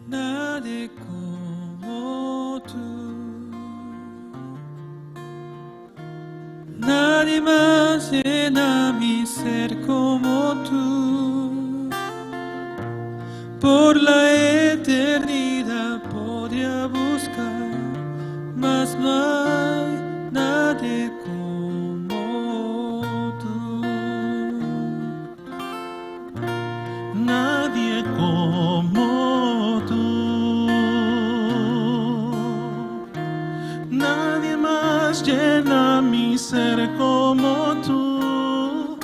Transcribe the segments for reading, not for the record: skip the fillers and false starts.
Nadie como tú. Nadie más llena mi ser como tú. Por la eternidad podría buscar, mas no hay nadie como tú. Nadie como tú. Nadie más llena mi ser como tú.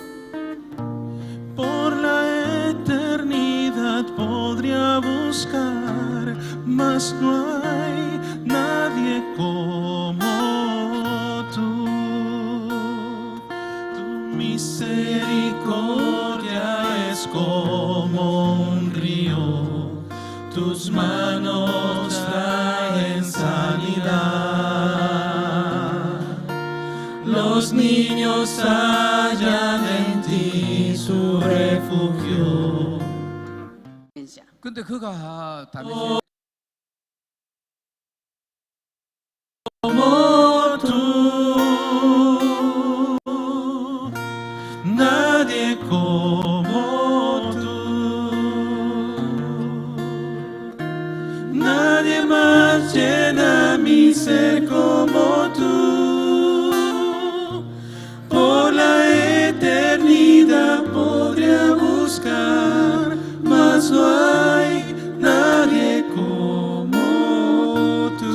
Por la eternidad podría buscar, mas no hay nadie como tú. Tu misericordia es como un río, tus manos traen sanidad. Los niños hallan en ti su refugio. 근데 그가 다윗이 Como tú, nadie como tú, nadie más llena mi ser como tú. Por la eternidad podría buscar, mas no hay nadie como tú.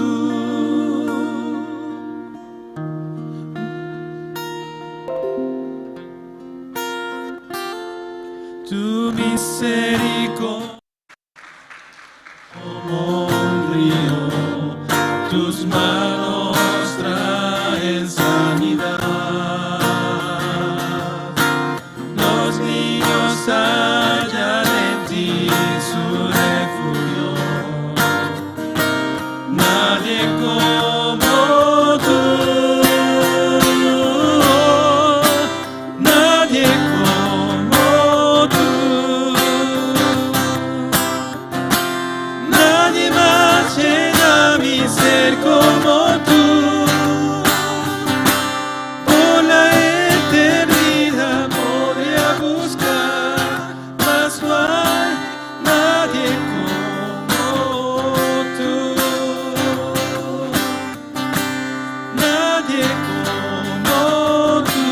Tu misericordia como un río, tus manos traen sanidad. Los niños hallan en ti su refugio. Nadie como tú, nadie como tú. Nadie más llena mi ser como tú. Por la eternidad podría buscar, mas no hay nadie como tú. Nadie como tú.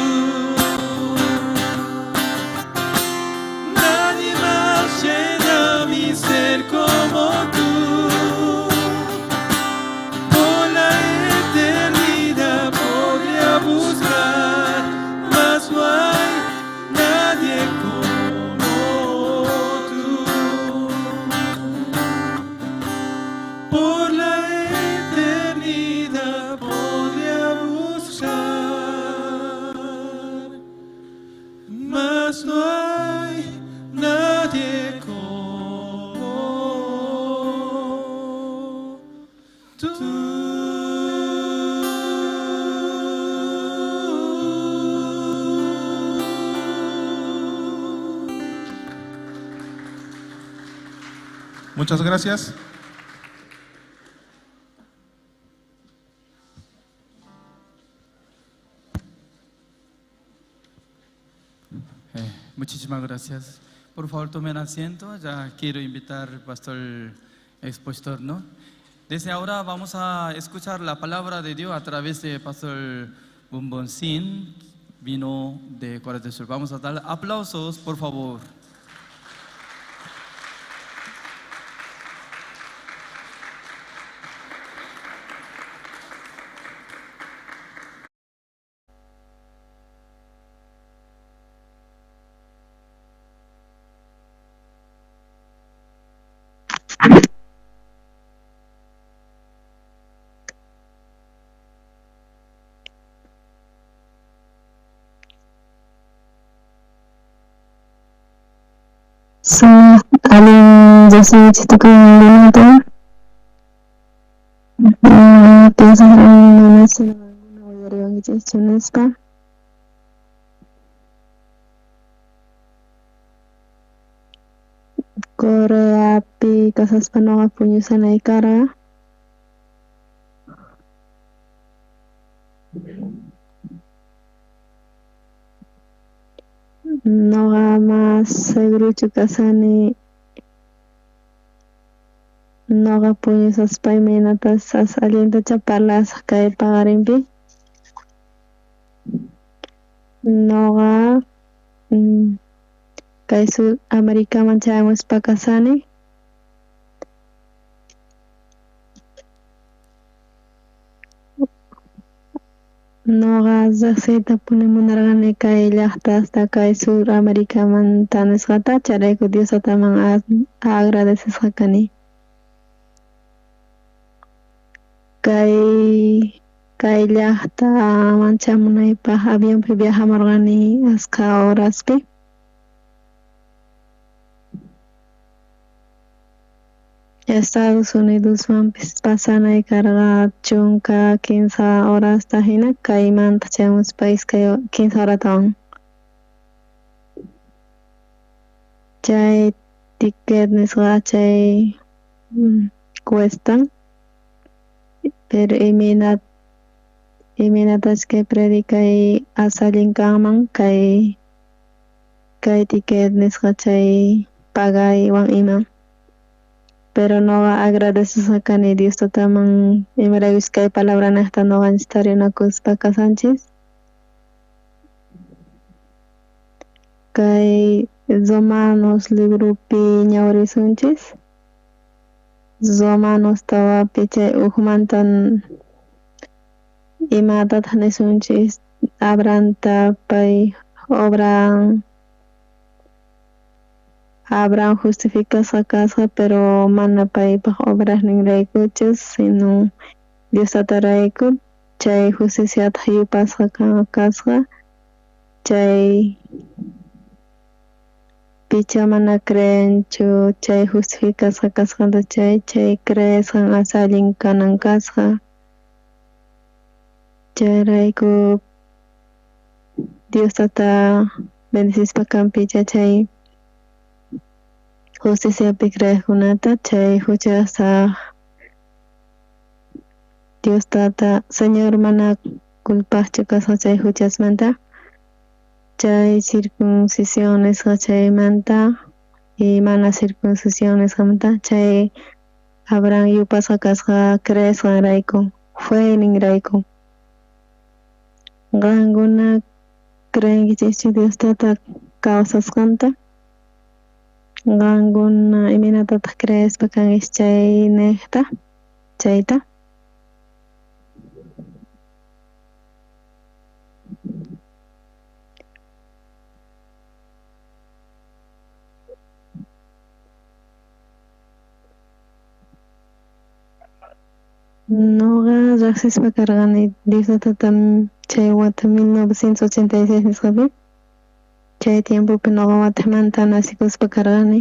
Nadie más llena mi ser como tú. Por la eternidad podría buscar, mas no hay nadie como tú. Por la eternidad podría buscar, mas no hay nadie como tú. Muchas gracias. Muchísimas gracias. Por favor, tomen asiento. Ya quiero invitar al pastor expositor, ¿no? Desde ahora vamos a escuchar la palabra de Dios a través de pastor Bumboncín, vino de Corea del Sur. Vamos a dar aplausos, por favor. Sumaq allin Diosninchik tukuyninkunata piensaj mana qankuna uyariwankichikchu nispa. Coreapi kashaspa noqa puñushanay karqa. Noqa mas segurochu kashani noqa puñushaspa imaynatas as allintacha parlasaj kay paqarinpi. Noqa kay Sur Americaman chayamuspa kashani. Noqa riqsiytapuni munarqani kay llaqtasta kay Sur Americamanta nisqata chayrayku Dios tataman agradecesqa kani. Kay kay llaqtaman chamunaypaq avionpi viajamurqani askha horaspi. Estados Unidosmanpis pasanay karqa 13 horasta jina kaymanta chayamuspa 2 3 horatawan. Chay ticket nisqa chay cuestan pero imaynatachus kay predicay as allin kanman kay kay ticket nisqa chay pagaywan ima pero noqa agradecesqa kani Dios tataman imaraykuchus kay palabranejta noqanchis tarinakuspa kashanchis. Kay Romanos libropi ñawirisunchis. Romanos 4pi chay ujmanta imatataj nisunchis Abrahamta pay obran Abraham justificasqa kasqa pero mana paypaj obrasninraykuchu sino Dios tatarayku chay justiciataj yupasqa kasqa chay picha mana creenchu chay justificasqa kasqanta chay chay creesqan as allin kanan kasqa chayrayku Dios tata bendecispa kanpicha chay justiciapi creejkunata chay juchasaj Dios tata Señor mana culpajchu kasqa chay juchasmanta chay circuncisión nisqa chaymanta y mana circuncisión nisqamanta chay Abraham yupasqa kasqa creesqanrayku feyninrayku. Qankuna creenkichischu Dios tata kawsasqanta qankuna imaynatataq creespa kankichis chay nejta chayta. Noqa riqsispa karqani Dios tatata chay wata 1986 nisqapi chay tiempopi noqa watejmanta nacikuspa karqani.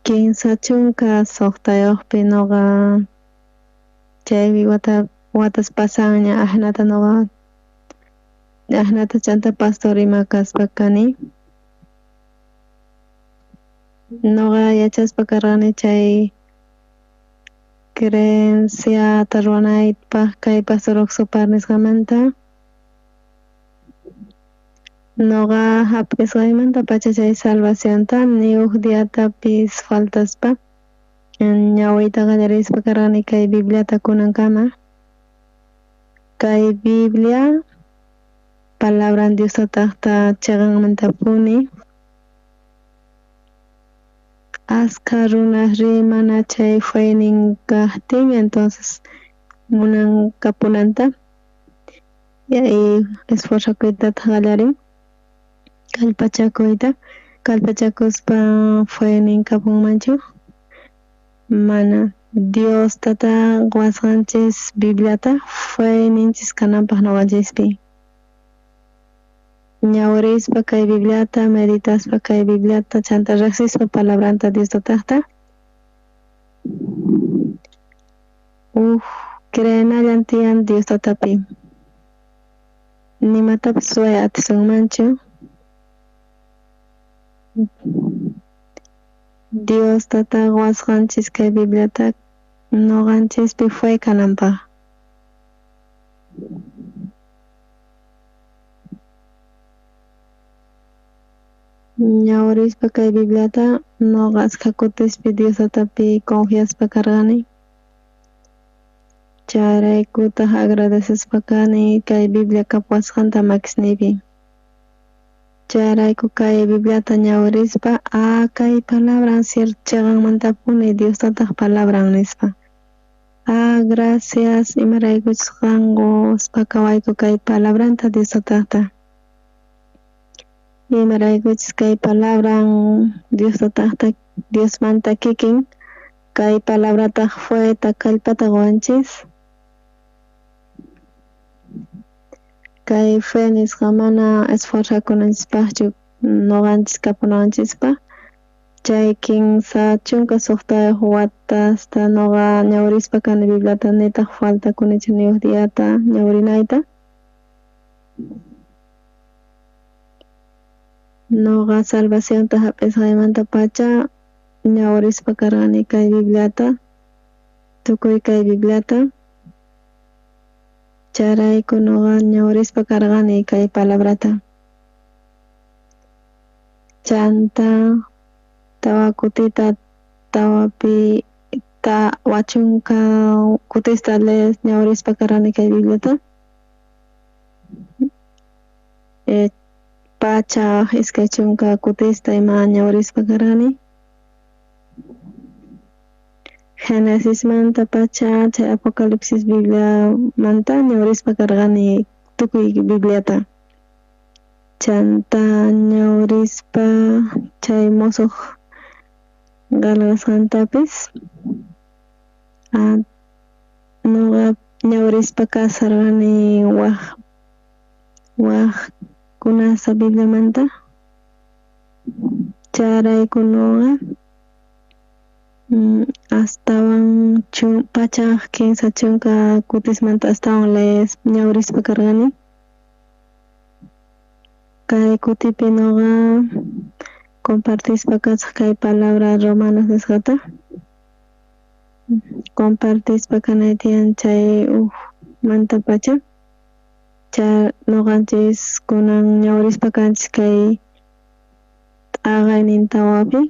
36yojpi noqa chay watas pasanña ajinata noqa ajinata chanta pastor ima kaspa kani. Noqa yachaspa karqani chay creenciata ruwanaypaj kay pastor Oxopar nisqamanta. Noqa jap'isqaymantapacha chay salvacionta ni uj diatapis faltaspa ñawiyta qallarispa karqani kay Bibliata kunankama. Kay Biblia palabran Dios tatajta cheqanmantapuni. Askha runasri mana chay feynin kajtin entonces munan kapunanta y esforzakuytataj qallarin kallpachakuyta kallpachakuspa feynin kapunmanchu mana Dios tata qowasqanchis Bibliata feyninchis kananpaj noqanchispi. Ñawirispa kay Bibliata meditaspa kay Bibliata chanta riqsispa palabranta Dios tatajta uj creenallan tiyan Dios tatapi nimatapis ruway atisunmanchu. Dios tata qowasqanchis kay Bibliata noqanchispi fe kananpaj. Ñawirispa kay Bibliata noqa askha kutispi Dios tatapi confiaspa karqani. Chayraykutaq agradecespa kani kay Biblia kapuwasqanta makisniypi. Chayrayku kay Bibliata ñawirispa kay palabran cheqanmantapuni Dios tataq palabran nispa. Gracias imaraykuchus qan qospa kawayku kay palabranta Dios tataqta. Imaraykuchus kay palabran Dios tataqta Diosmanta kikin kay palabrataq feta kallpata qowanchis. Kay fe nisqa mana esforzakunanchispaqchu noqanchis kapunawanchispaq. Chay 36 watasta noqa ñawirispa kani Bibliata nitaq faltakunichu ni uj diata ñawirinayta. Noqa salvacionta hap'isqaymantapacha ñawirispa karqani kay Bibliata, tukuy kay Bibliata. Chayrayku noqa ñawirispa karqani kay palabrata. Chanta tawa kutita tawapi 40 kutista ñawirispa karqani kay Bibliata. 120 kutista ima ñawirispa karqani. Genesismanta pacha chay Apocalipsis Bibliamanta ñawirispa karqani tukuy Bibliata. Chanta ñawirispa chay mosoj qelqasqantapis. Noqa ñawirispa kasarqani waj kunasta Bibliamanta. Chayrayku noqa astawan 130 kutismanta astawan ñawirispa karqani. Kay kutipi noqa compartispa kasaj kay palabra Romanos nisqata. Compartispa kanay tiyan chay ujmantapacha. Chay noqanchis kunan ñawirispa kanchis kay t'aqaynin tawapi.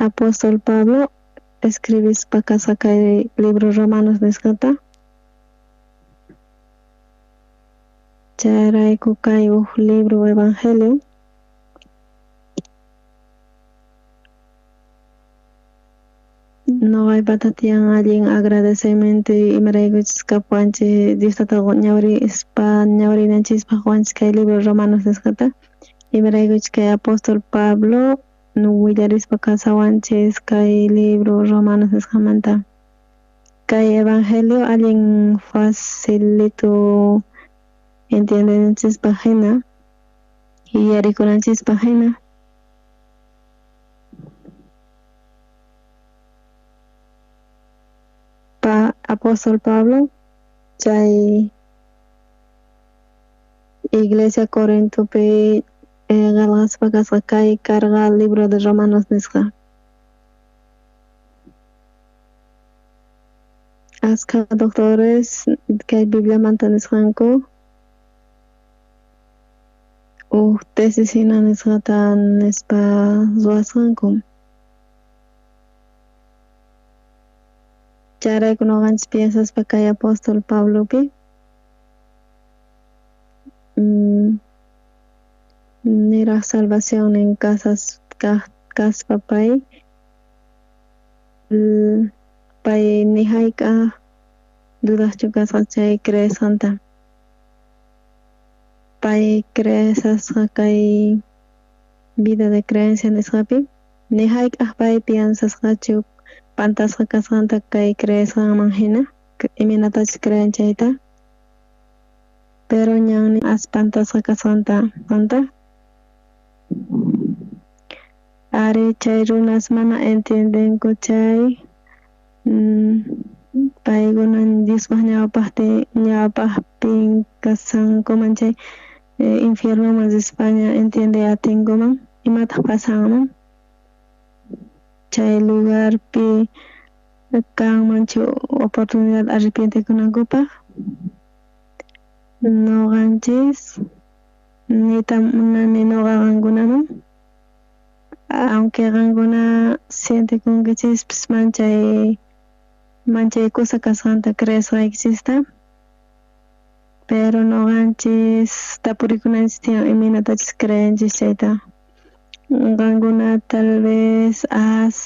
Apóstol Pablo escribispa kasqa kay libro Romanos nisqata. Chayrayku kay uj libro Evangelio. Noqaypata tiyan allin agradecimiento imaraykuchus kapuwanchis Dios tata ñawirispa ñawirinanchispaq qowanchis kay libro Romanos nisqata. Imaraykuchus kay apóstol Pablo willarispa kasawanchis kay libro Romanos nisqamanta. Kay Evangelio allin facilito entiendenanchispaq hina, yuyarikunanchispaq hina. Apóstol Pablo chay iglesia Corintopi qelqaspa kasqa kay karqa libro de Romanos nisqa. Askha doctores kay Bibliamanta nisqanku uj tesis hina nisqata nispa ruwasqanku. Chayrayku noqanchis piensaspa kay apóstol Pablopi niraj salvacionnin kaspa pay ni hayk'aj dudajchu kasqa chay creesqanta. Pay creesasqa kay vida de creencia nisqapi ni hayk'aj pay piensasqachu pantasqa kasqanta kay creesqanman hina imaynatachus creen chayta. Pero ñannin as pantasqa kasqanta. Ari chay runas mana entiendenku chay paykuna Diospaq ñawpaqpin kasankuman chay Infiernoman rispaña entiende atinkuman imataq pasanman chay lugarpi kanmanchu oportunidad arrepientekunankupaq noqanchis niyta munani noqa qankunaman aunque qankuna sientekunkichispis manchay manchay kusa kasqanta creesqaykichista pero noqanchis tapurikunanchis tiyan imaynatachus creenchis chayta qankuna tal vez as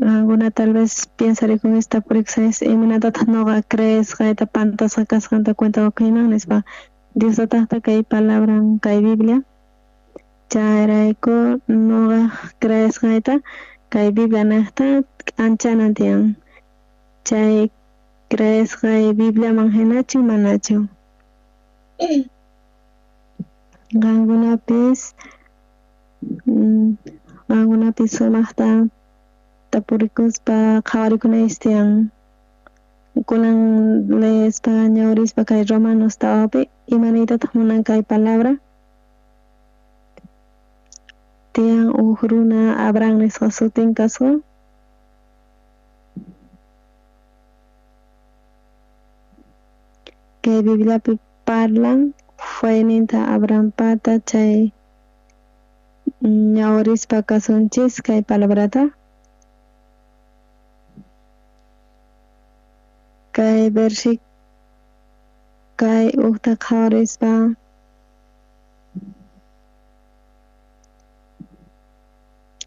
qankuna tal vez piensarikunkichis tapurikushanchis imaynatataq noqa creesqayta pantasqa kasqanta cuenta qokuyman nispa Dios tataqta kay palabran kay Biblia chayrayku noqa creesqayta kay Biblia nejta k'anchanan tiyan chay creesqay Bibliaman hinachu manachu qankunapis qankunapis sumaqta tapurikuspa qhawarikunaychis tiyan kunan leespa ñawrispa kay Romanos tawapi ima niytataq munan kay palabra tiyan uj runa Abraham nisqa sutin kasqa kay Bibliapi parlan fayninta Abrahampata chay ñawrispa kasunchis kay palabrata kay versículo kay ujta qhawarispa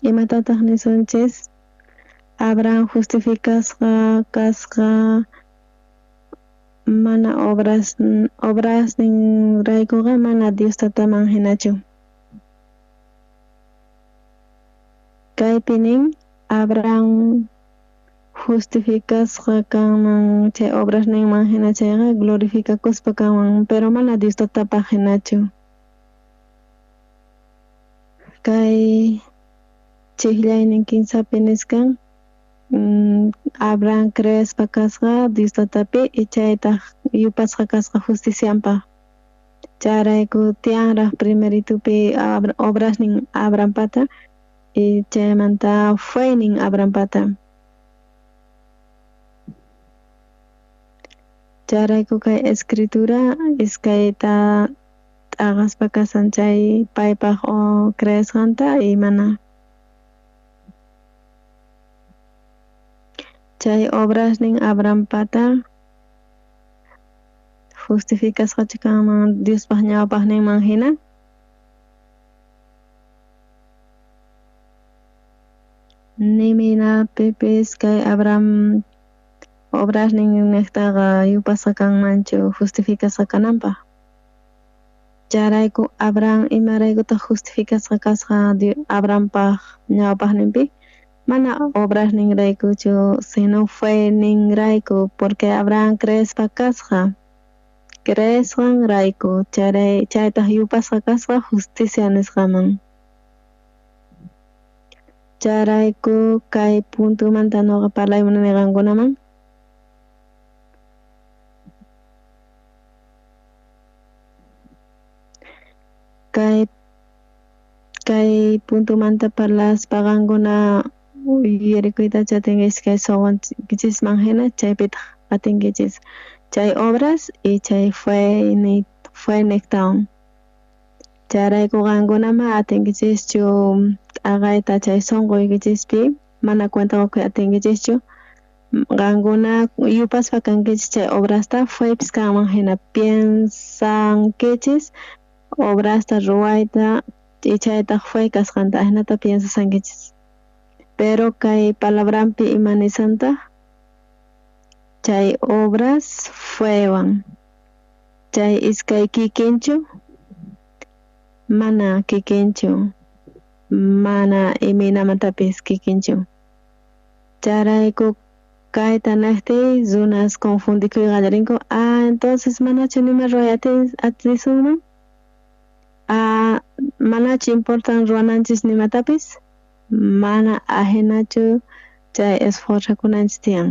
imatataq nisunchis Abraham justificasqa kasqa mana obras obrasninraykuqa mana Dios tataman hinachu kaypi nin Abraham justificasqa kanman chay obrasninman hina chayqa glorificakuspa kanman pero mana Dios tatapaq hinachu kay chijllaynin kinsapi nisqan Abraham creespa kasqa Dios tatapi y chaytaq yupasqa kasqa justicianpaq chayrayku tiyanraq primeritupi obrasnin Abrahampata y chaymanta faynin Abrahampata chayrayku kay escritura iskayta t'aqaspa kasan chay paypaq creesqanta y mana chay obrasnin Abrahampata justificasqachu kanman Diospaq ñawpaqninman hina niminapipis kay Abraham obrasnin niqtaqa yupasqa kanmanchu justificasqa kananpaq chayrayku Abraham imaraykutaq justificasqa kasqa Abrahampaq ñawpaqninpi mana obrasninraykuchu sino fayninrayku porque Abraham creespa kasqa creesqanrayku chaytaq yupasqa kasqa justicia nisqaman chayrayku kay puntomanta noqa parlay munani qankunaman kay puntomanta parlaspa qankuna yuyarikuytachu atinkichis kay sunquykichisman hina chaypitaq atinkichis chay obras y chay fayniqtawan chayrayku qankunama atinkichischu t'aqayta chay sunquykichispi mana cuenta qukuy atinkichischu qankuna yupaspa kankichis chay obrasta faypis kanman hina piensankichis obrasta ruwayta y chaytaq fay kasqanta ajinata piensasankichis pero kay palabranpi ima nisantaq chay obras faywan chay iskay kikinchu mana kikinchu mana imaynamantapis kikinchu chayrayku kayta nejtiy runas confundikuy qallarinku entonces manachu nima ruway atisunman manachu importan ruwananchis nimatapis mana ajinachu chay esforzakunanchis tiyan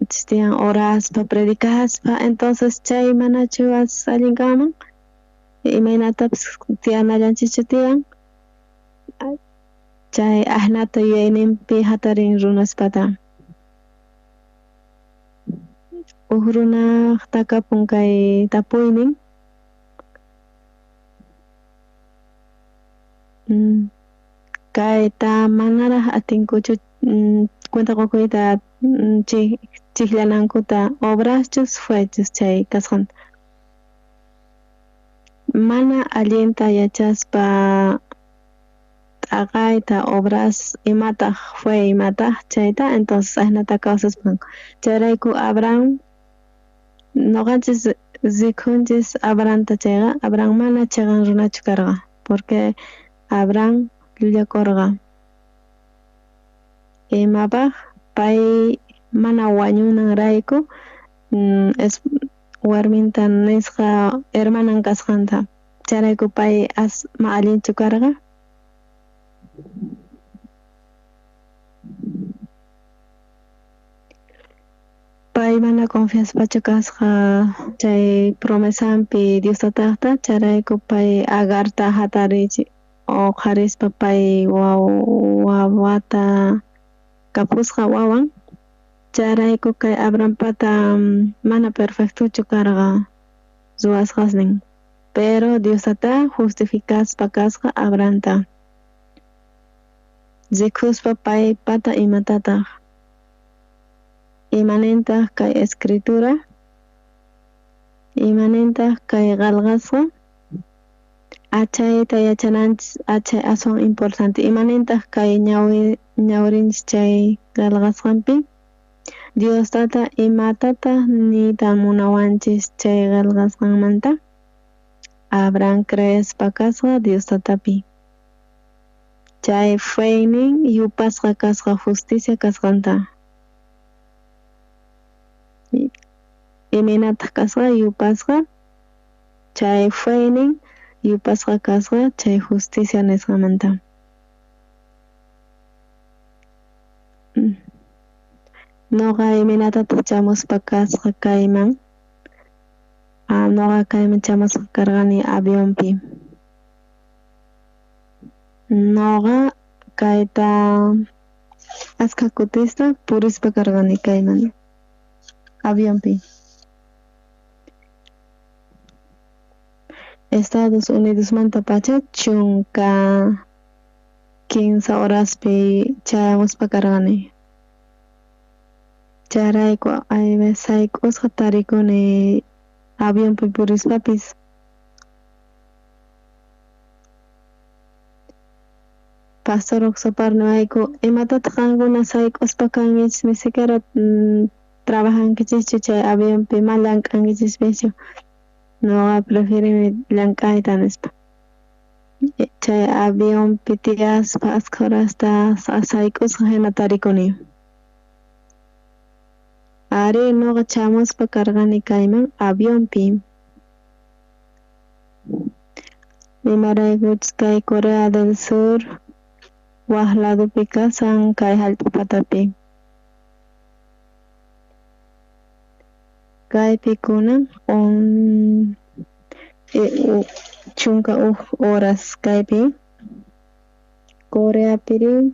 Tiyananchis tiyan oraspa, predicaspa, entonces chay manachu as allin kanman? Imaynatapis tiyanallanchischu tiyan? Chay ajnata yuyayninpi hatarin runaspata. Uj runaj takapun kay tapuynin. Kayta manaraj atinkuchu cuenta qukuyta chijllanankuta obraschus fechus chay kasqanta. Mana allinta yachaspa t'aqayta obras imataq fue imataq chayta entonces ajnata kawsaspanku. Chayrayku Abraham noqanchis rikunchis Abrahamta chayqa Abraham mana chiqan runachu karqa porque Abraham llullakurqa. Imapaq pay mana wañunanrayku warminta nisqa hermanan kasqanta chayrayku pay as ma allinchu karqa. Pay mana confiaspachu kasqa chay promesanpi Dios tataqta chayrayku pay Agarta hatarichi uqharispa pay wawata kapusqa wawan chayrayku kay Abrahampata mana perfectochu karqa ruwasqasnin pero Dios tata justificaspa kasqa Abrahamta rikuspa paypata imatataq imanintaq kay escritura imanintaq kay qelqasqa achayta yachananchis achay aswan importante imanintaq kay ñawrinchis chay qelqasqanpi Dios tata imatataq niyta munawanchis chay qelqasqanmanta Abraham creespa kasqa Dios tatapi chay feynin yupasqa kasqa justicia kasqanta imaynataq kasqa yupasqa chay feynin yupasqa kasqa chay justicia nisqamanta. Noqa imaynatataq chamuspa kasqa kayman noqa kayman chamusqa karqani avionpi. Noqa kayta askha kutista purispa karqani kayman avionpi. Estados Unidosmanta pacha 13 horaspi chayamuspa karqani. Chayrayku sayk'usqa tarikuni avionpi purispapis. Pastor Oxopar niwayku imatataq qankuna sayk'uspa kankichis ni siquiera trabajankichischu chay avionpi ma llank'ankichispishchu noqa preferini llank'ayta nispa. Chay avionpi tiyaspa askha horasta sayk'usqa hina tarikuni. Ari noqa chamuspa karqani kayman avionpi. Imaraykuchus kay Corea del Sur waj ladopi kasan kay hallp'a patapi. Kaypi kunan 11 horas kaypi Coreapiri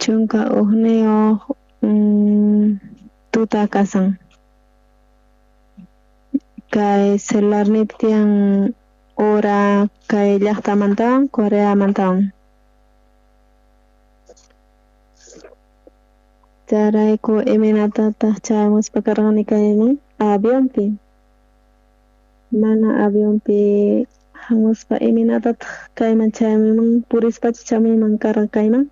11 tuta kasan. Kay celularniypi tiyan hora kay llaqtamantawan Coreamantawan. Chayrayku imaynatataq chayamuspa karqani kayman avionpi. Mana avionpi hamuspa imaynatataq kayman chayamuyman purispachu chamuyman karqa kayman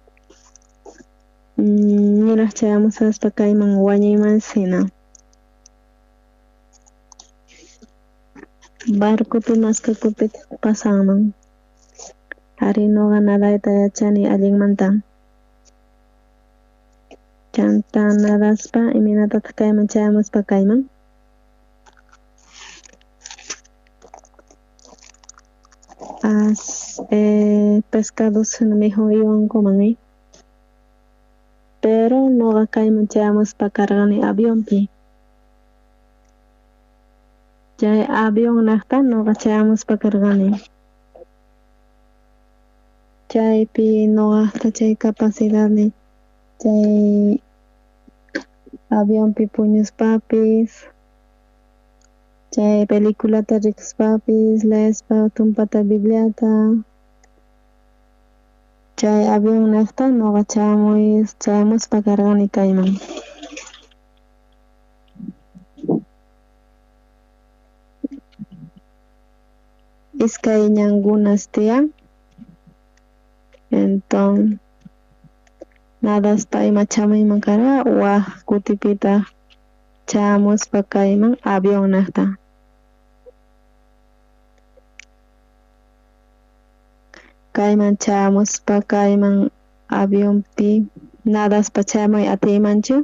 niraj chayamusaspa kayman wañuymansi hina. Barcopi maskha kutitaq pasanman. Ari noqa nadayta yachani allinmanta. Chanta nadaspa imaynatataq kayman chayamuspa kayman. As pescados mikhuywankuman Pero Noqa kayman chayamuspa karqani avionpi. Chay avionnejta noqa chayamuspa karqani. Chaypi noqajta chay capacidadniy chay avionpi puñuspapis, chay peliculata rikuspapis, leespa tumpata Bibliata, chay avionnejta noqa chayamuspa karqani kayman. Iskay ñankunas tiyan, enton nadaspa ima chamuyman karqa, waj kutipitaq chayamuspa kayman avionnejta. Kayman chayamuspa kayman avionpi nadaspa chayamuy atiymanchu?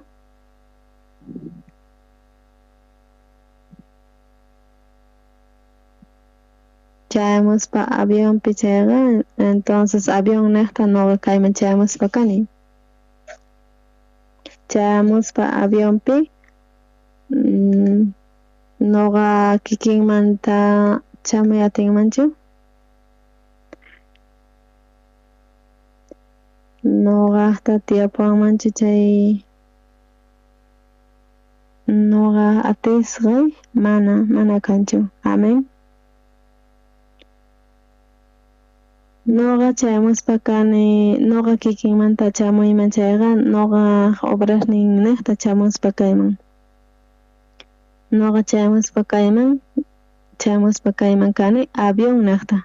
Chayamuspa avionpi chayqa, entonces avionnejta noqa kayman chayamuspa kani. Chayamuspa avionpi noqa kikinmanta chamuy atinmanchu? Noqajta tiyapuwanmanchu chay noqa atisqay? Mana kanchu. Amén. Noqa chayamuspa kani, noqa kikinmanta chamuyman chayqa, noqa obrasninnejta chamuspa kayman. Noqa chayamuspa kayman kani avionnejta.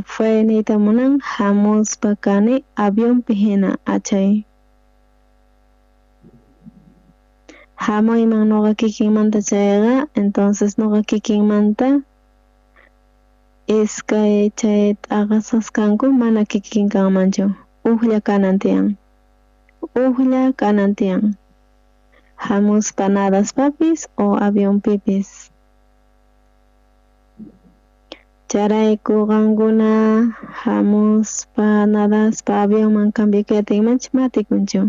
Fue niyta munan hamuspa kani avionpi hina achay. Hamuyman noqa kikinmanta chayqa, entonces noqa kikinmanta iskay chay t'aqasqas kanku mana kikin kanmanchu, ujlla kanan tiyan. Ujlla kanan tiyan. Hamuspa nadaspapis o avionpipis. Chayrayku qankuna hamuspa nadaspa avionman cambiakuy atinmanchu ma atikunchu.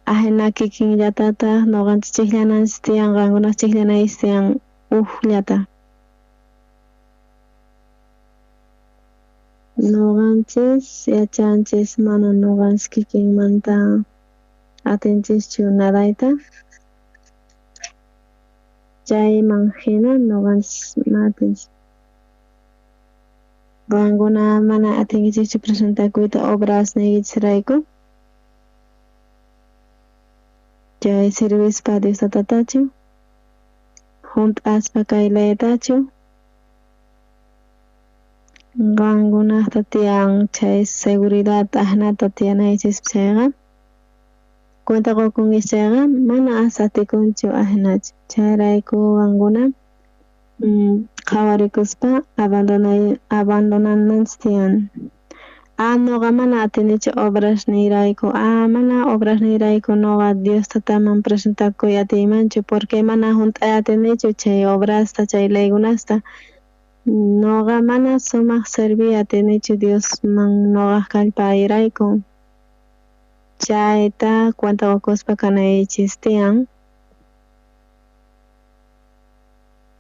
Ajina kikinllatataq noqanchis chijllananchis tiyan, qankunaq chijllanaychis tiyan ujllata. Noqanchis yachanchis mana noqanchis kikinmanta atinchischu nadayta. Chayman hina noqanchis ma atinchis. Qankuna mana atinkichischu presentakuyta obrasniykichisrayku. Chay sirvispa Dios Tatatachu, junt'aspa kay leytachu, qankunaqta tiyan chay seguridad ajnata tiyanaychis chayqa, cuenta qokunkichis chayqa mana as atikunchu ajinachu. Chayrayku qankuna qhawarikuspa abandonananchis tiyan. Ah, noqa mana atinichu obrasniyrayku, ah, mana obrasniyrayku noqa Dios Tataman presentakuy atiymanchu, porque mana junt'ay atinichu chay obrasta, chay leykunasta. Noqa mana sumaq serviy atinichu Diosman noqaj kallpayrayku. Chayta cuenta qokuspa kanaychis tiyan.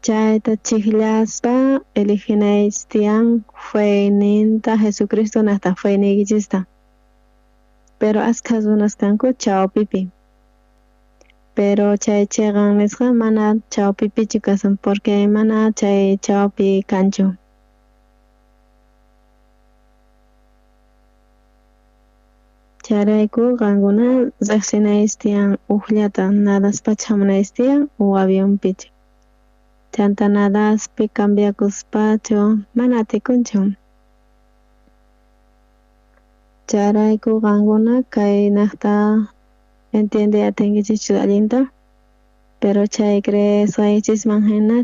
Chayta chijllaspa eliginaychis tiyan feyninta Jesucristo naqta feyniykichista. Pero askha runas kanku chawpipi. Pero chay cheqan nisqa mana chawpipichu kasan porque mana chay chawpi kanchu. Chayrayku qankuna riqsinaychis tiyan ujllata nadaspacha hamunaychis tiyan o avionpichu. Chanta nadaspi cambiakuspachu mana atikunchu. Chayrayku qankuna kaynaqta entiende atinkichischu allinta, pero chay creesqaykichisman hina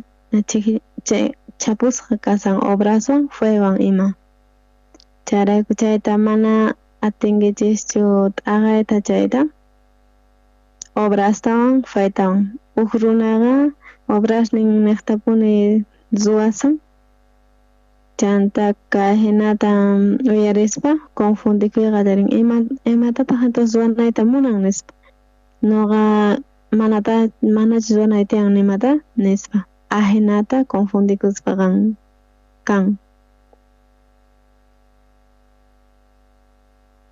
chay chapusqa kasan obraswan fewan ima. Chayrayku chayta mana atinkichischu t'aqayta chayta obrastawan fetawan. Uj runaqa obrasnin neqtapuni ruwasan, Chanta kay hinata uyarispa confundikuy qallarin imatataq entonces ruwanayta munan nispa. Noqa manachu ruwanay tiyan nimata nispa. Ajinata confundikuspa kan.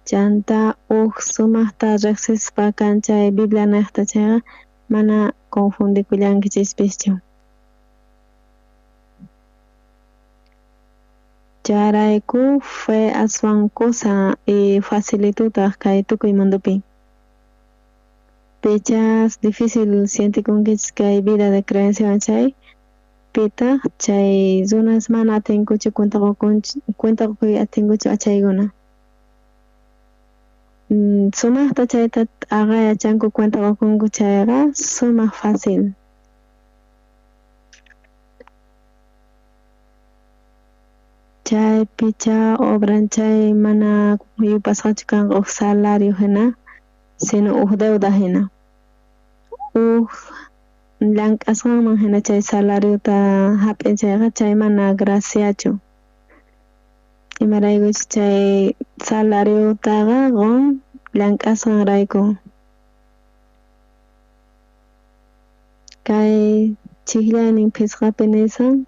Chanta uj sumaqta riqsispa kan chay Biblia niqta chayqa mana confundikullankichishpischu. Chayrayku fe aswan kusa y facilitutaq kay tukuy mundupi. Pichas difícil sientikunkichis kay vida de creenciawan chay pitaq chay runas mana atinkuchu cuenta qukuy atinkuchu achaykuna. Sumaqta chayta t'aqayachanku cuenta qukunku chayqa sumaq fácil. Chay picha obran chay mana yupasqachu kanqa uj salario hina, sino uj deuda hina. Uj llank'asqanman hina chay salariota hap'in chayqa chay mana graciachu. Imaraykuchus chay salariotaqa qun llank'asqanrayku. Kay chijllaynin phisqapi nisan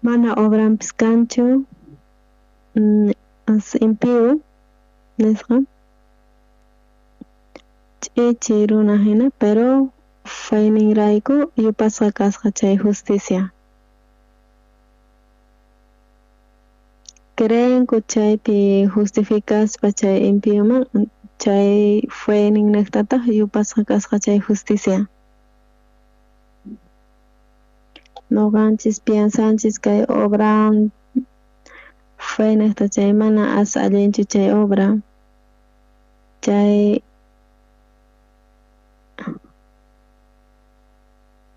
mana obranpis kanchu impío nisqa ch'ichi runa hina, pero fayninrayku yupasqa kasqa chay justicia. Creenku chaypi justificaspa chay impíoman chay fayninniqtataq yupasqa kasqa chay justicia. Noqanchis piensanchis kay obra fayniqta chay mana as allinchu chay obra. Chay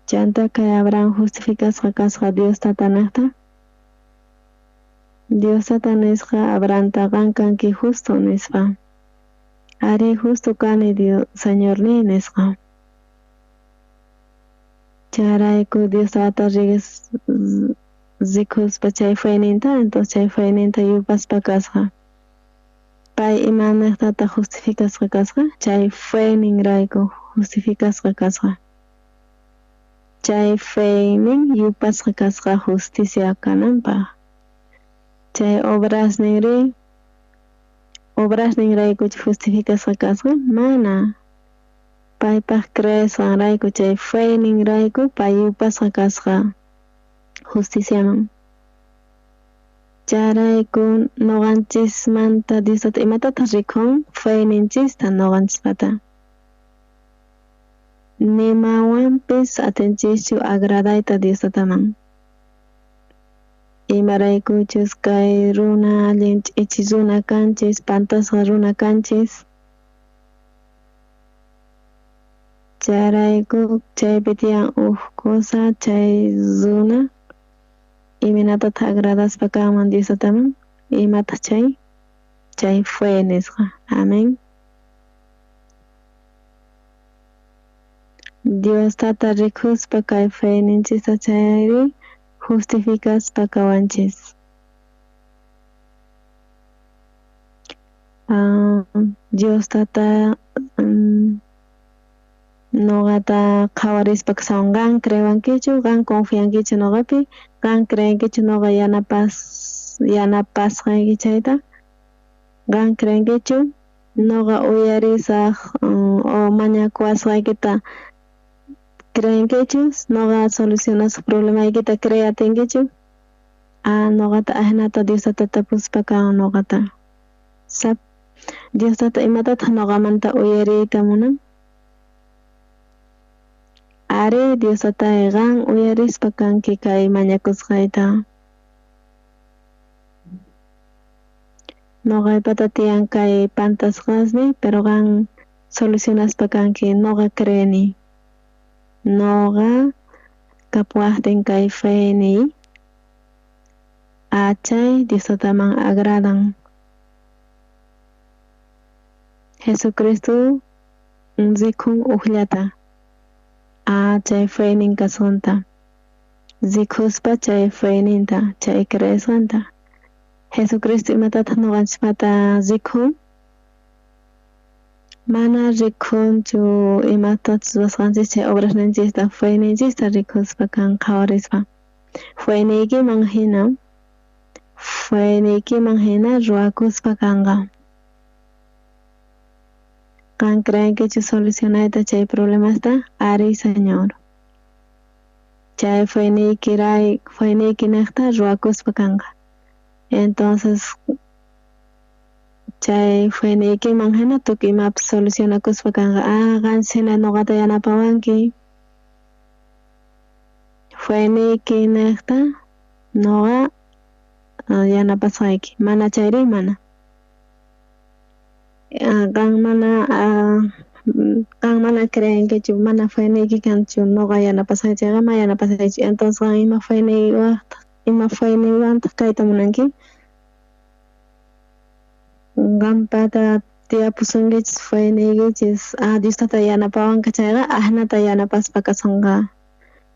chanta kay Abraham justificasqa kasqa Dios tatanaqta. Dios tata nisqa Abrahamta qan kanki justo nispa. Ari justo kani Dios Señorniy nisqa. Chayrayku Dios tata rikuspa chay fayninta, entonces chay fayninta yupaspa kasqa. Pay imanaqtataq justificasqa kasqa, chay fayninrayku justificasqa kasqa. Chay faynin yupasqa kasqa justicia kananpaq. Chay obrasninraykuchu justificasqa kasqa, mana. Paypaq creesqanrayku chay fayninrayku pay yupasqa kasqa justiciaman. Chayrayku noqanchismanta Dios tata imatataq rikun fayninchista noqanchispata. Nimawanpis atinchischu agradayta Dios tataman. Imaraykuchus kay runa allin ch'ichi runa kanchis, pantasqa runa kanchis. Chayrayku chaypi tiyan uj cosa chay runa imaynatataq agradaspa kanman Dios tataman, imataq chay? Chay fe nisqa. Amén. Dios tata rikuspa kay fayninchista chayri justificaspa kawanchis. Dios tata noqata qhawarispa kasawan qan creewankichu, qan confiankichu noqapi, qan creenkichu noqa yanapasqayki chayta, qan creenkichu noqa uyarisaq o mañakuwasqaykita creenkichu, noqa solucionasaq problemaykita creatinkichu, noqata ajinata Dios tata tapuspa kan noqata. Dios tata imatataq noqamanta uyariyta munan? Ari Dios tatay qan uyarispa kanki kay mañakusqayta. Noqaypata tiyan kay pantasqasniy, pero qan solucionaspa kanki noqa creeni. Noqa kapuwaqtin kay fayniy achay Dios tataman agradan. Jesucristo rikhun ujllata chay feynin kasqanta rikhuspa chay feyninta chay creesqanta. Jesucristo imatataq ñuqanchikpata rikhun? Mana rikhunchu imatachus ruwasqanchis chay obrasninchista feyninchista rikhuspa kan qhawarispa. Feyniykiman hina ruwakuspa kanqa. Qan creenkichu solucionayta chay problemasta? Ari, Señor. Chay feyniykinejta ruwakuspa kanqa. Entonces chay feyniykiman hina tukuy imapis solucionakuspa kanqa. Qanchis hina ñuqata yanapawanki. Feyniykinejta ñuqa yanapasqayki. Mana chayri mana. Qan mana creenkichu mana feyniyki kanchu ñuqa yanapasqayki chayqa ma yanapasaychu. Entonces qan ima feyniywantaq kayta munanki? Qampata tiyapusunkichis feyniykichis Dios tata yanapawanqa chayqa ajnata yanapaspa kasunqa.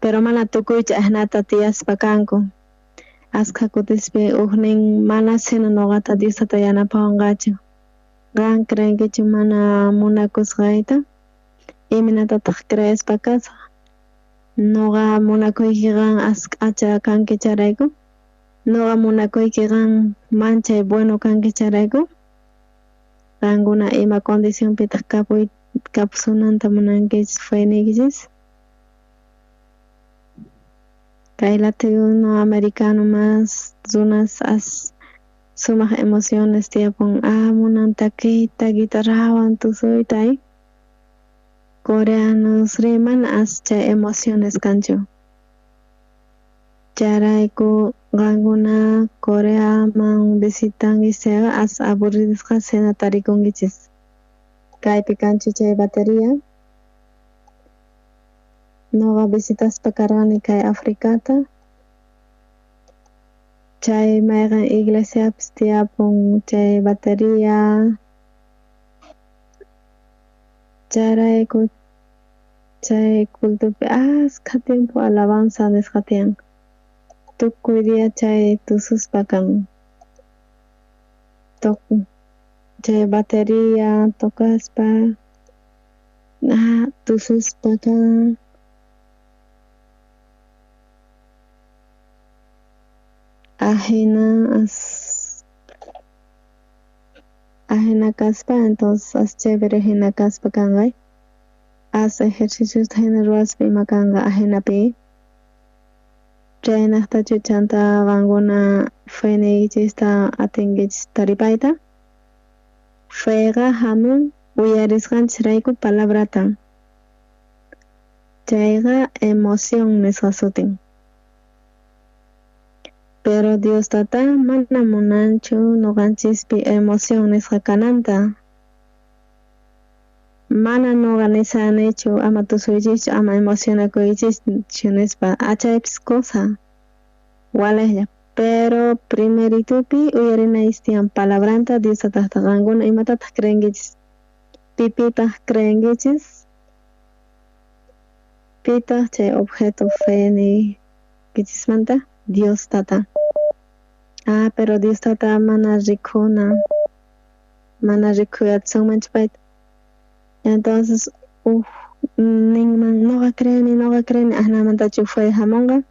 Pero mana tukuychu ajnata tiyaspa kanku. Askha kutispi ujnin mana sino ñuqata Dios tata yanapawanqachu. Qan creenkichu mana munakusqayta? Imaynatataq creespa kasaq? Ñuqa munakuyki qan ask'acha kanki chayrayku. Ñuqa munakuyki qan manchay bueno kanki chayrayku. Qankuna ima condicionpitaq kapusunanta munankichis feyniykichis? Kay latinoamericano mas runas as sumaq emociones tiyapun. Munan takiyta guitarrawan tusuyta. Coreanos ri mana as chay emociones kanchu. Chayrayku qankuna Coreaman visitankichis chayqa as aburridisqas hina tarikunkichis. Kaypi kanchu chay batería. Ñuqa visitaspa karqani kay Africata. Chay mayqan iglesiapis tiyapun chay batería. Chayrayku chay cultopi askha tiempo alabanza nisqa tiyan. Tukuy día chay tususpa kan. Chay batería tocaspa tususpa kan. Ajina kaspa entonces as chévere hina kaspa kanqa. As ejercicios hina ruwaspa ima kanqa ajinapi. Chaynaqtachu chanta qankuna feyniykichista atinkichis taripayta. Feyqa hamun uyarisqanchisrayku palabrata. Chayqa emoción nisqa sutin. Pero Dios tata mana munanchu ñuqanchispi emoción nisqa kananta. Mana ñuqa nisanichu ama tusuychischu ama emocionakuychischu nispa achaypis cosa walejlla. Pero primeritupi uyarinaychis tiyan palabranta Dios tataqta qankuna imatataq creenkichis? Pipitaq creenkichis? Pitaq chay objeto feyniykichismanta? Dios tata. Pero Dios tata mana rikhuna. Mana rikhuyasunmanchu payta. Entonces ninman ñuqa creeni ajnamantachu fe hamunqa.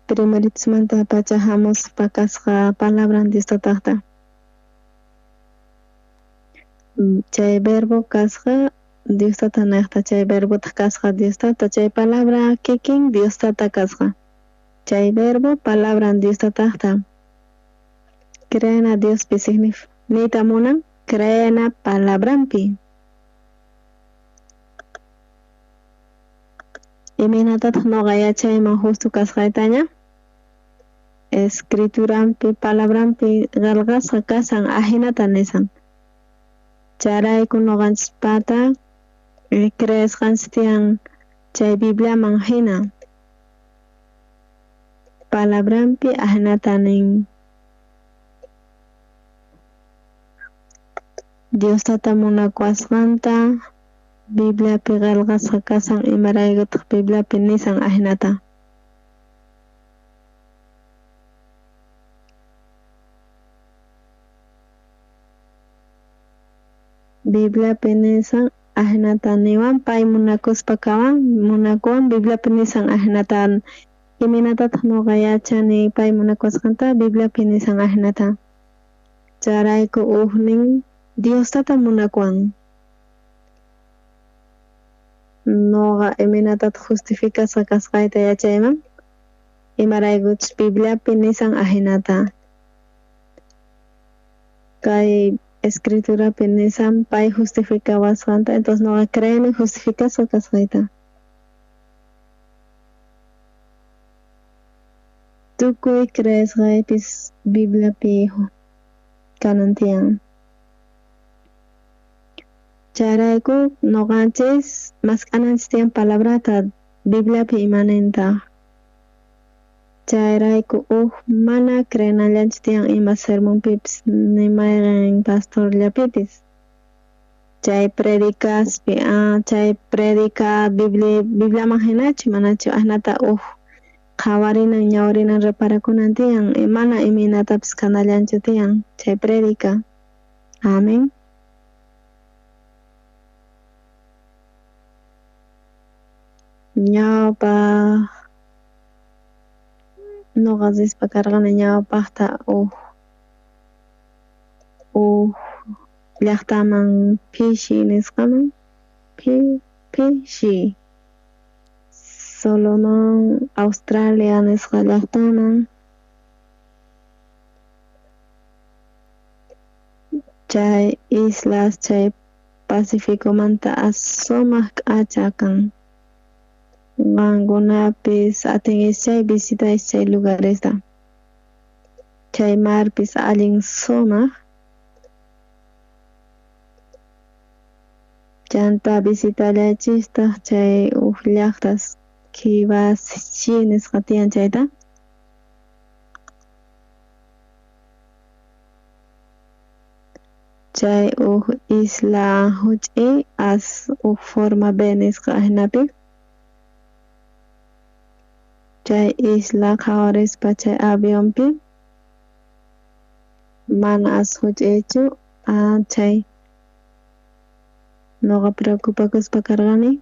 Primeritusmanta pacha hamuspa kasqa palabran Dios tataqta. Chay verbo kasqa Dios tata nejta chay verbotaq kasqa Dios tata chay palabra kikin Dios tata kasqa. Chay verbo palabran Dios tataqta. Creena Diospi significa niyta munan creena palabranpi. Imaynatataq ñuqa yachayman justo kasqaytaña? Escrituranpi palabranpi qillqasqa kasan ajinata nisan. Chayrayku ñuqanchispata creesqanchis tiyan chay Bibliaman hina. Palabranpi ajinata nin. Dios Tata munakuwasqanta Bibliapi qhelqasqa kashan, imaraykutaj Bibliapi nisan ajinata. Bibliapi nisan ajinata niwan pay munakuspa kawan, munakuwan Bibliapi nisan ajinata. Imaynatataj noqa yachani pay munakuwasqanta? Bibliapi nisan ajinata. Chayrayku ujnin Dios Tata munakuwan. Noqa imaynatataj justificasqa kasqayta yachayman? Imaraykuchus Bibliapi nisan ajinata. Kay escriturapi nisan pay justificawasqanta, entonces noqa creeni justificasqa kasqayta. Tukuy creesqaypis Bibliapi kanan tiyan. Chayrayku noqanchis mask'ananchis tiyan palabrata Bibliapi imanintaj. Chayrayku uj mana creenallanchu tiyan ima sermonpipis ni mayqen pastorllapipis. Chay predicaspi, chay predica Bibliaman hinachu manachu ajinata uj qhawarinan ñawrinan reparakunan tiyan, mana imaynatapis kanallanchu tiyan chay predica. Amén. Ñawpaj noqa rispa karqani ñawpajta uj llajtaman Fiji nisqaman, Fiji, Solomon, Australia nisqa llajtaman. Chay islas chay Pacificomanta sumaq k'acha kan. Qankunapis atinkichis chay visitaychis chay lugaresta. Chay marpis allin sumaq. Chanta visitallaychistaq chay uj llajtas Kiribati nisqa tiyan chayta. Chay uj isla juch'i as uj forma B nisqa ajinapi. Chay isla qhawarispa chay avionpi mana as juch'ichu chay noqa preocupakuspa karqani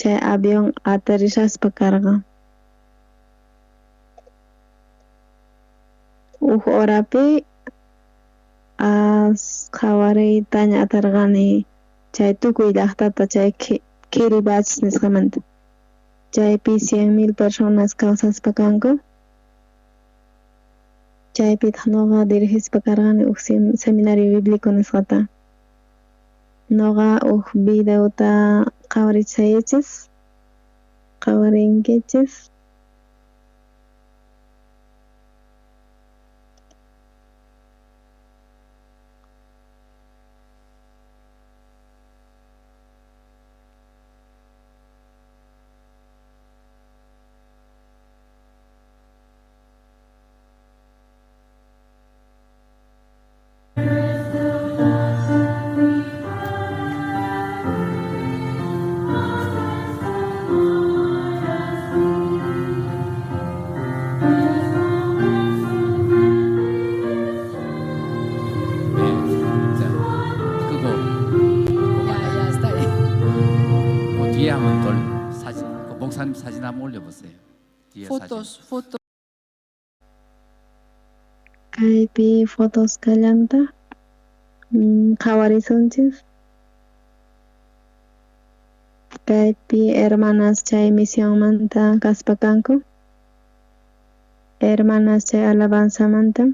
chay avión aterrizaspa karqa. Uj horapi as qhawariytaña atarqani chay tukuy llajtata chay Kiribati nisqamanta. Chaypi 100,000 personas kawsaspa kanku. Chaypitaq noqa dirigispa karqani uj seminario bíblico nisqata. Noqa uj videota qhawarichisaychis, qhawarinkichis. Fotos, fotos. Kaypi fotos kallanta qhawarisunchis. Kaypi hermanas chay misionmanta kaspa kanku. Hermanas chay alabanzamanta.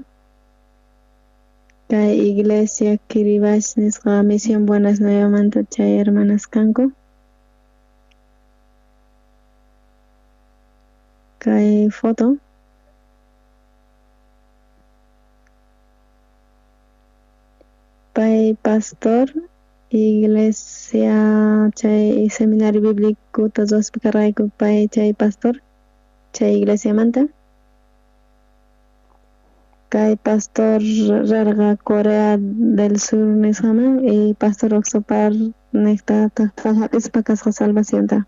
Kay iglesia Kiribati nisqa misión Buenas Nuevamanta chay hermanas kanku. Kay foto. Pay pastor iglesia chay seminario bíblico ruwaspa karqayku pay chay pastor chay iglesiamanta. Kay pastor rerqa Corea del Sur nisqaman y pastor Oxopar nejtataq hap'ispa kasqa salvacionta.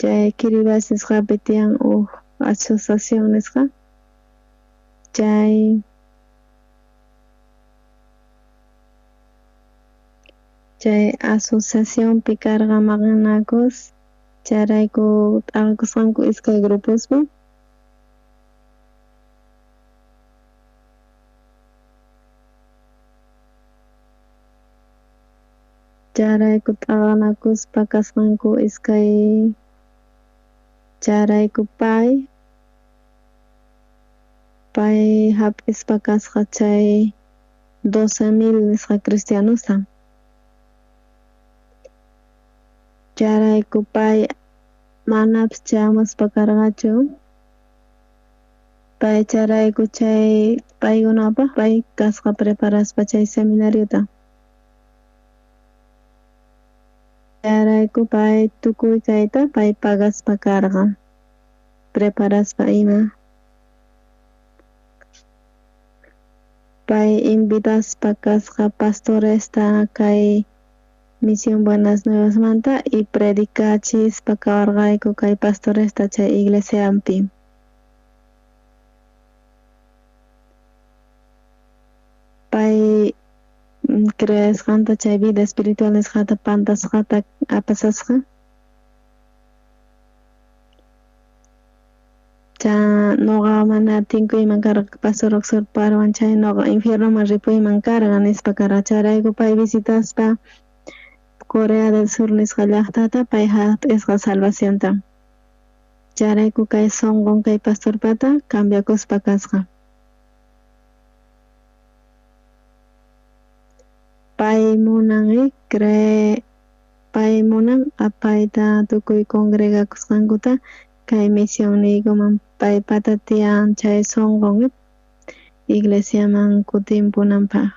Chay Kiribati nisqapi tiyan uj asociación nisqa chay chay asociacionpi karqa maqanakus chayrayku t'aqakusqanku iskay grupospi. Chayrayku t'aqanakuspa kasqanku iskay chayrayku pay hap'ispa kasqa chay 12,000 nisqa cristianosta. Chayrayku pay manapis chayamuspa karqachu. Pay chayrayku chay paykunapaj pay kasqa preparaspa chay seminariota. Chayrayku pay tukuy kayta pay pagaspa karqa preparaspa ima. Pay invitaspa kasqa pastoresta kay Misión Buenas Nuevasmanta y predicachispa kawarqayku kay pastoresta chay iglesiampi. Pay creesqanta chay vida espiritual nisqata pantasqata apasasqa. Cha noqa mana tinkuyman karqa pastor Oxorparwan chay noqa infiernoman ripuyman karqa nispa karqa chayrayku pay visitaspa Corea del Sur nisqa llaqtata pay hap'isqa salvacionta. Chayrayku kay sonqon kay pastorpata cambiakuspa kasqa. Pay munan cree pay munan apayta tukuy congregakusqankuta kay misionniykuman paypata tiyan chay sonqon iglesiaman kutinpunanpaj.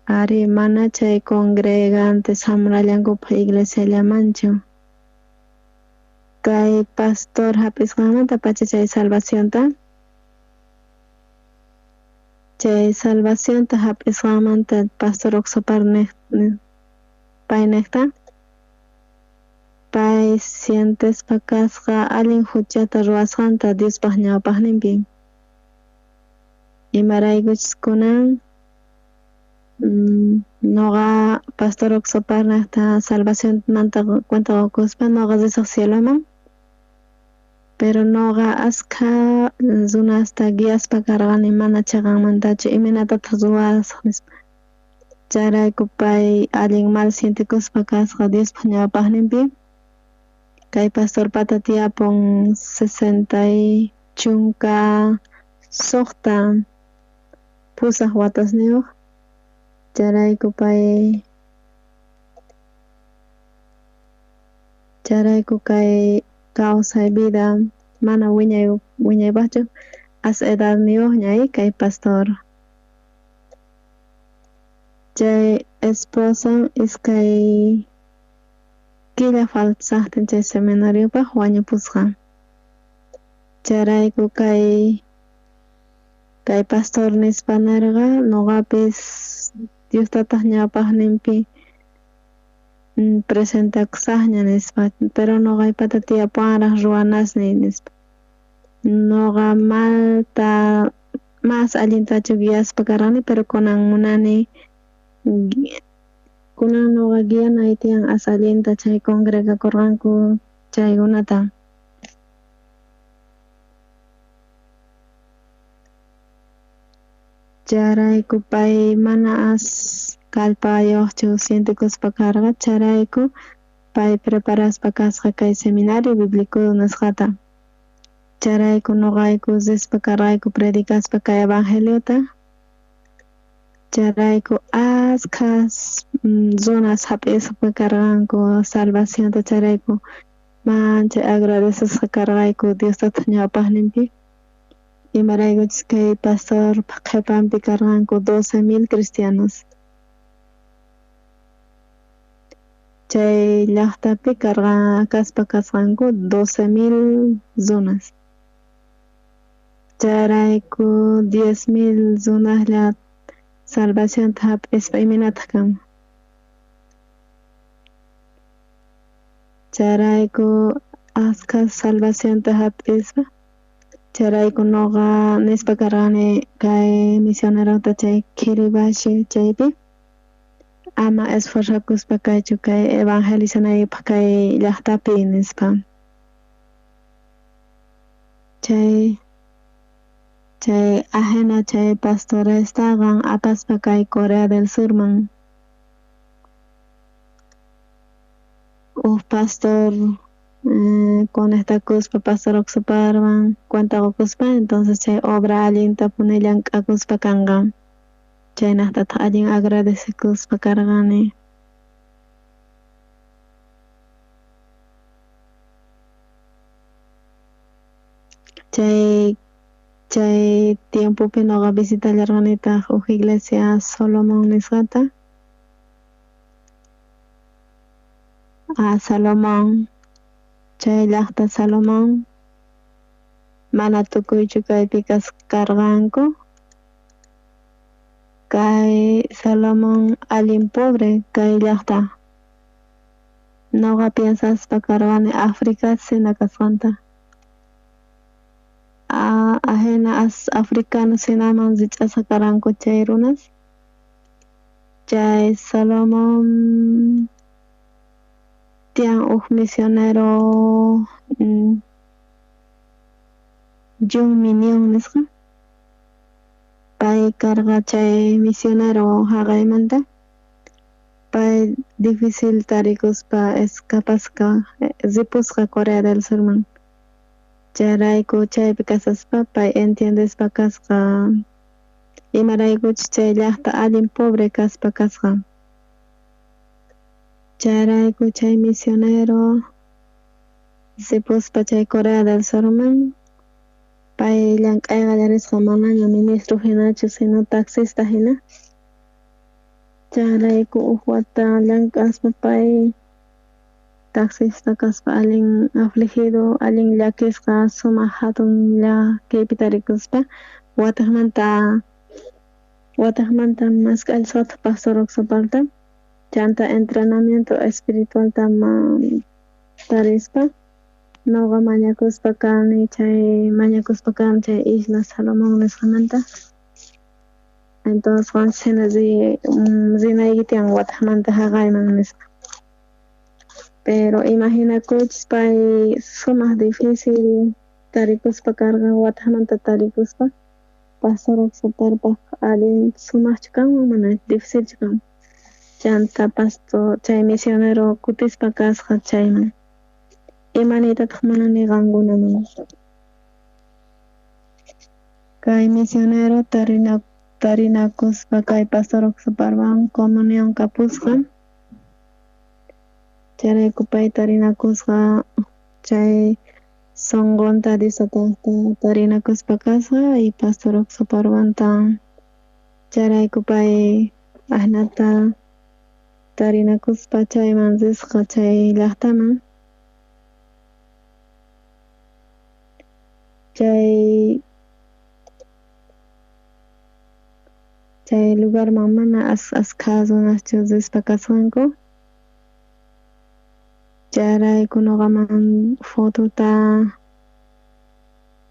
Ari mana chay congregantes hamunallankupaj iglesiallamanchu. Kay pastor hap'isqanmanta pacha chay salvacionta. Chay salvacionta hap'isqanmanta pastor Oxopar pay nejta. Pay sientespa kasqa allin huchata ruwasqanta Diospaj ñawpaqninpi. Imaraykuchus kunan noqa pastor Oxopar nejta salvacionmanta cuenta qukuspa noqa risaq cieloman. Pero noqa askha runasta guiaspa karqani mana chiqanmantachu imaynatataq ruwasaq nispa. Chayrayku pay allin mal sientekuspa kasqa Diospaj ñawpaqninpi. Kay pastorpata tiyapun 68 watasniyuq. Chayrayku pay chayrayku kay kawsay vida mana wiñaypaqchu as edadniyuqña kay pastor. Chay esposan iskay killa faltasaqtin chay seminariopaj wañupusqa. Chayrayku kay pastor nispa nerqa noqapis Dios tataq ñawpaqninpi presentakusaqña nispa pero noqaypata tiyapuwanraq ruwanasniy nispa. Noqa malta mas allintachu guiaspa karqani pero kunan munani kunan noqa guianay tiyan as allinta chay congregakurqanku chaykunata. Chayrayku pay mana as kallpayuqchu sientekuspa karqa chayrayku pay preparaspa kasqa kay seminario bíblico nisqata. Chayrayku noqayku rispa karqayku predicaspa kay evangeliota. Chayrayku askhas runas hap'ispa karqanku salvacionta chayrayku manchay agradecesqa karqayku Dios tataq ñawpaqninpi. Imaraykuchus kay pastorpa qhipanpi karqanku 12,000 cristianos. Chay llaqtapi karqa kaspa kasqanku 12,000 runas. Chayrayku 10,000 runaslla salvacionta hap'ispa imaynataq kanman. Chayrayku askha salvacionta hap'ispa chayrayku nuqa nispa karqani kay misionerota chay Kiribashi chaypi ama esforzakuspa kaychu kay evangelizanaypaq kay llaqtapi nispa. Chay chay ajena chay pastorestaqa apaspa kay Corea del Surman. Uj pastor conectakuspa pastor Oxoparwan cuenta qukuspa entonces chay obra allintapuni llank'akuspa kanqa. Chaynaqtataq allin agradecekuspa karqani. Chay chay tiempopi nuqa visitallarqanitaq uj iglesia Solomon nisqata. Salomón chay llaqta Salomón mana tukuychu kaypi karqanku. Kay Salomón allin pobre kay llaqta. Nuqa piensaspa karqani Africa sina kasqanta. Ajina as africano sinaman rich'asqa karqanku chay runas. Chay Salomón tiyan uj misionero John Minion nisqa. Pay karqa chay misionero jaqaymanta. Pay difícil tarikuspa escapasqa ripusqa Corea del Surman. Chayrayku chaypi kasaspa pay entiendespa kasqa imaraykuchus chay llaqta allin pobre kaspa kasqa. Chayrayku chay misionero ripuspa chay Corea del Surman pay llank'ay qallarisqa manaña ministro hinachu sino taxista hina. Chayrayku uj wata llank'aspa pay taxista kaspa allin afligido allin llakisqa sumaq hatun llakiypi tarikuspa watiqmanta watiqmanta mask'allasqataq pastor Oxoparta chanta entrenamiento espiritualta tarispa nuqa mañakuspa kani chay mañakuspa kani chay isla Salomón nisqamanta. Entonces qanchis hina rinayki tiyan watiqmanta jaqayman nispa. Pero imaginakuychis pay sumaq difícil tarikuspa karqa watiqmanta tarikuspa pastor Oxoparpaq allin sumaqchu kanman mana dificilchu kanman. Chanta pastor chay misionero kutispa kasqa chayman. Ima niytataq munani qankunaman. Kay misionero tarinakuspa kay pastor Oxoparwan comunión kapusqa. Chayrayku pay tarinakusqa chay sunqunta Diosata tarinakuspa kasqa y pastor Oxoparwanta chayrayku pay ajnata tarinakuspa chayman risqa chay llaqtaman. Chay chay lugarman mana askha runaschu rispa kasqanku. Chayrayku nuqaman fotota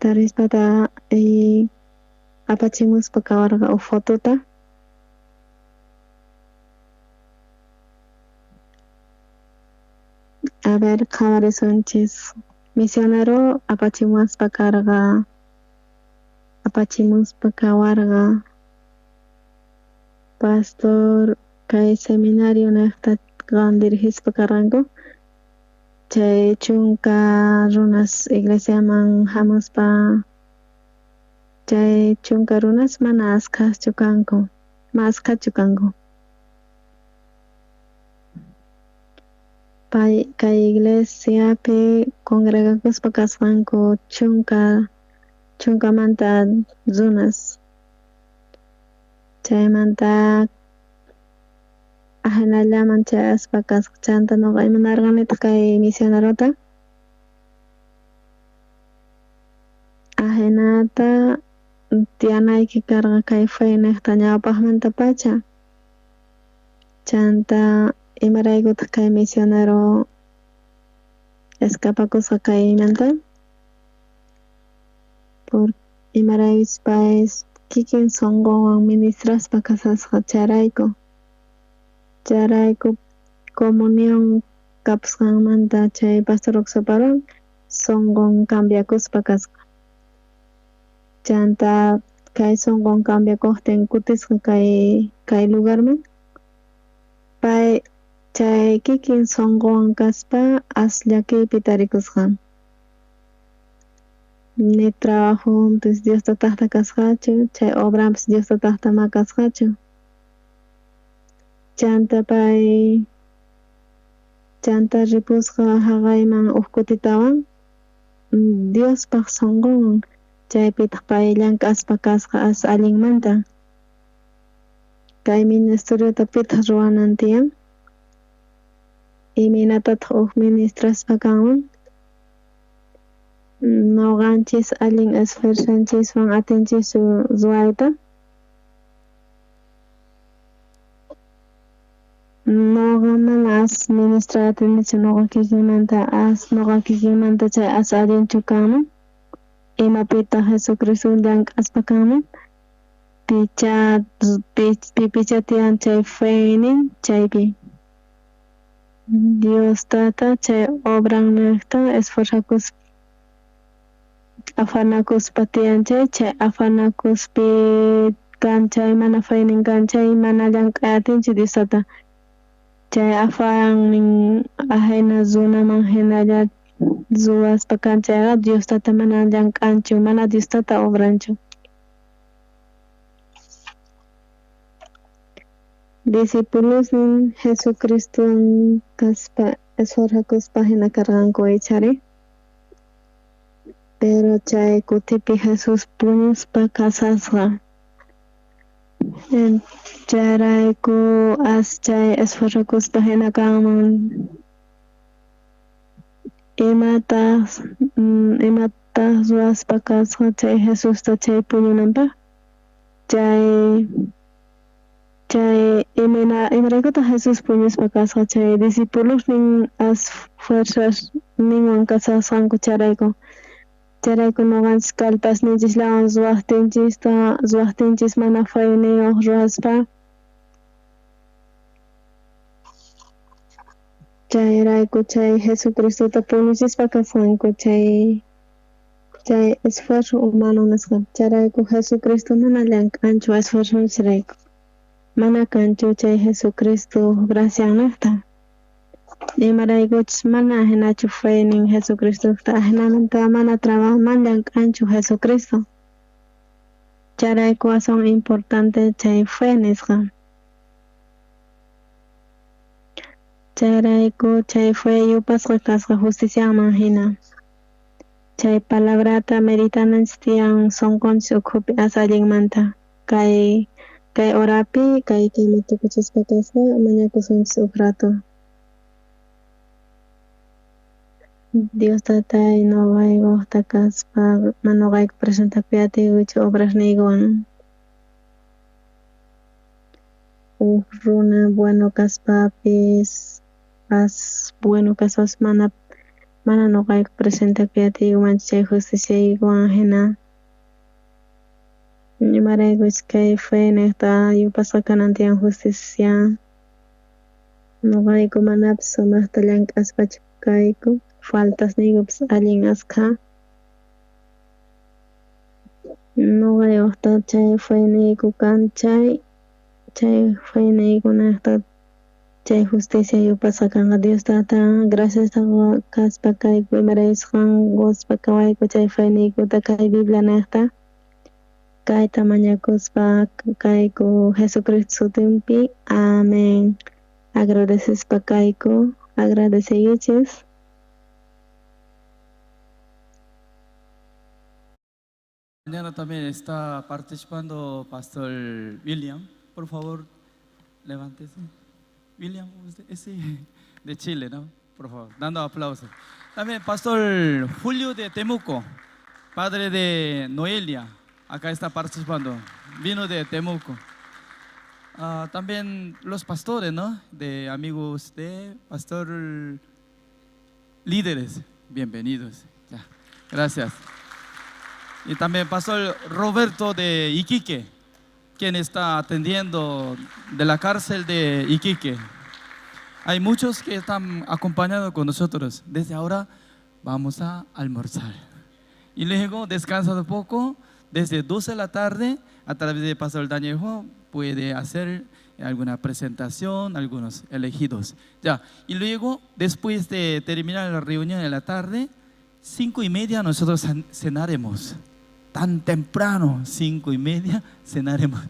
tarispata y apachimuspa kawarqa uj fotota. A ver qhawarisunchis misionero apachimuspa karqa apachimuspa kawarqa pastor kay seminario niqta qan dirigispa karqanku chay chunka runas iglesiaman hamuspa chay chunka runas mana askhachu kanku ma askhachu kanku. Pay kay iglesiapi congregakuspa kasqanku chunkamanta runas. Chaymanta Ajinallaman chayaspa kasqa. Chanta noqa imanarqanitaj kay misionerota? Ajinata tiyanayki karqa kay fenejta ñawpajmantapacha. Chanta imaraykutaj kay misionero escapakusqa kaymanta? Por imaraykuchus pay kikin sonqonwan ministraspa kasasqa chayrayku. Chayrayku comunión kapusqanmanta chay pastor Oxoparon sonqon cambiakuspa kasqa. Chanta kay sonqon cambiakojtin kutisqa kay lugarman pay chay kikin sonqonwan kaspa as llakiypi tarikusqa. Ni trabajonpis Dios tatajta kasqachu, chay obranpis Dios tatajta ma kasqachu. Chanta pay chanta ripusqa jaqayman uj kutitawan Diospaj sonqonwan chaypitaj pay llank'aspa kasqa as allinmanta. Kay ministeriota pitaj ruwanan tiyan? Imaynatataj uj ministraspa kanman? Noqanchis allin esfuerzonchiswan atinchischu ruwayta? Noqa mana as ministrar atinichu noqa kikinmanta as noqa kikinmanta chay as allinchu kanman. Imapitaq Jesucristo llank'aspa kanman? Picha pipicha tiyan chay feynin chaypi. Dios tata chay obrannejta esforzakuspa afanakuspa tiyan chay chay afanakuspi kan chay mana feynin kan chay mana llank'ay atinchu Dios tata. Chay afannin ajena runaman jinalla ruwaspa kan chayqa Dios tata mana llank'anchu mana Dios tata obranchu. Discipulosnin Jesucristowan kaspa esforzakuspa jina karqanku ichari. Pero chay kutipi Jesús puñuspa kasasqa. Chayrayku as chay esforzakuspa jina kanman. Imataq ruwaspa kasqa chay Jesusta chay puñunanpaj? Chay chay imaraykutaq Jesús puñuspa kasqa chay discipulosnin as fuerzas ninwan kasasqanku chayrayku. Chayrayku noqanchis kallpasninchislawan ruwajtinchis mana feyniyoj ruwaspa. Chayrayku chay Jesucristota puñuchispa kasqanku chay chay esfuerzo humano nisqa. Chayrayku Jesucristo mana llank'anchu esfuerzonchisrayku. Mana kanchu chay Jesucristo graciannejta. Imaraykuchus mana ajinachu feynin Jesucristota ajinamanta mana trabajo mana llank'anchu Jesucristo. Chayrayku aswan importante chay fe nisqa. Chayrayku chay fe yupasqa kasqa justicianman jina. Chay palabrata meditananchis tiyan sonqonchis ukhupi as allinmanta. Kay kay horapi kay kama tukuchispa kaspa mañakusunchis uj rato. Dios tatay noqaykojta kaspa mana noqayku presentakuy atiykuchu obrasniykuwan. Uj runa bueno kaspapis as bueno kaspapis mana mana noqayku presentakuy atiykumanchu chay justiciaykuwan jina. Imaraykuchus kay fenejta yupasqa kanan tiyan justicia. Noqayku manapis sumajta llank'aspachu kayku faltasniykupis allin askha. Noqayojta chay feyniyku kan chay chay feyniykunejta chay justicia yupasqa kanqa. Dios tata gracias kaspa kayku imaraykuchus qan qospa kawayku chay feyniykuta kay Biblia nejta. Kayta mañakuspa kayku Jesucristo sutinpi. Amén. Agradecespa kayku. Agradeceykichis. Mañana también está participando Pastor William. Por favor, levántese. William, usted, ese de Chile, ¿no? Por favor, dando aplausos. También Pastor Julio de Temuco, padre de Noelia, acá está participando, vino de Temuco. Ah, también los pastores, ¿no? De amigos de pastor líderes, bienvenidos. Ya, gracias. Y también pastor Roberto de Iquique, quien está atendiendo de la cárcel de Iquique. Hay muchos que están acompañados con nosotros. Desde ahora vamos a almorzar. Y luego descansa un poco. Desde 12 de la tarde, a través de Pastor Daniel Ho, puede hacer alguna presentación, algunos elegidos. Ya. Y luego, después de terminar la reunión en la tarde, 5:30 nosotros cenaremos. Tan temprano, 5:30 cenaremos.